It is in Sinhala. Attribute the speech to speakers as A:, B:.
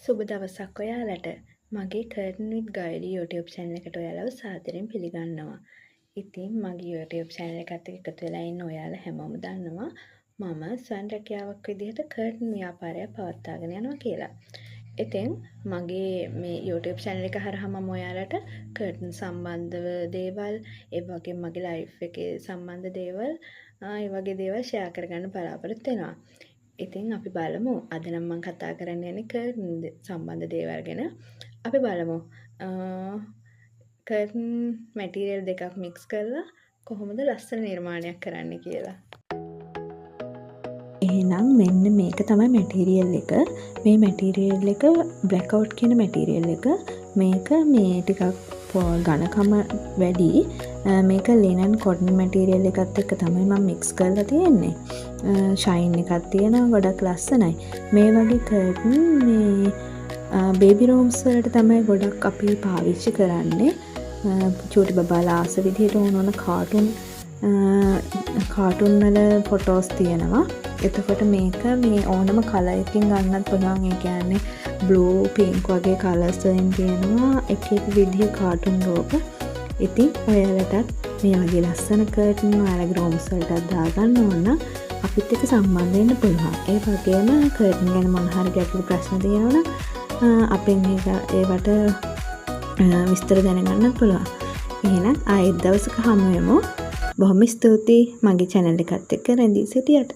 A: සුබ දවසක් ඔයාලට. මගේ කර්ටන් විත් ගයලි YouTube channel එකට ඔයාලව සාදරයෙන් පිළිගන්නවා. ඉතින් මගේ YouTube channel එකත් එක්ක එකතු වෙලා ඉන්න ඔයාලා හැමෝම දන්නවා මම ස්වයං රැකියාවක් විදිහට කර්ටන් ව්‍යාපාරයක් පවත්වාගෙන යනවා කියලා. ඉතින් මගේ මේ YouTube channel එක හරහා මම ඔයාලට කර්ටන් සම්බන්ධව දේවල්, ඒ වගේම මගේ ලයිෆ් එකේ සම්බන්ධ දේවල්, ඒ වගේ දේවල් ෂෙයා කරගන්න බලාපොරොත්තු වෙනවා. ඉතින් අපි බලමු. අද නම් මං කතා කරන්න යන්නේ කර්ටන් සම්බන්ධ දේවල් ගැන. අපි බලමු කර්ටන් මැටීරියල් දෙකක් මික්ස් කරලා කොහොමද ලස්සන නිර්මාණයක් කරන්න කියලා. එහෙනම් මෙන්න මේක තමයි මැටීරියල් එක. මේ මැටීරියල් එක බ්ලැක් අවුට් කියන මැටීරියල් එක. මේක මේ ටිකක් ඝනකම වැඩි. මේක ලිනන් කොටන් මැටීරියල් එකත් එක්ක තමයි මම මික්ස් කරලා තියෙන්නේ. ෂයින් එකක් තියෙනවා, ගොඩක් ලස්සනයි. මේ වගේ කර්ටන් මේ බේබි රූම්ස් වලට තමයි ගොඩක් අපි පාවිච්චි කරන්නේ. චූටි බබාලා ආස විදිහට ඕන ඕන කාටුන් කාටුන් වල ෆොටෝස් තියෙනවා. එතකොට මේක මේ ඕනම කලර් එකකින් ගන්නත් පුළුවන්. ඒ කියන්නේ බ්ලූ, පින්ක් වගේ කලර්ස් වලින් තියෙනවා එක එක විදිහේ කාටුන් රූප. ඉතින් ඔයාලටත් මේ වගේ ලස්සන කර්ටන් ඔයාලගේ රූම්ස් වලටත් දාගන්න ඕන නම් අපිත් එක්ක සම්බන්ධ වෙන්න පුළුවන්. ඒ වගේම කර්ටන් ගැන මොන හරි ගැටලු ප්‍රශ්න තියෙනවා නම් අපෙන් ඒක ඒවට විස්තර දැනගන්නත් පුළුවන්. එහෙනම් ආයෙත් දවසක හමු වෙමු. බොහොම ස්තුතියි මගේ චැනල් එකත් එක්ක රැඳී සිටියට.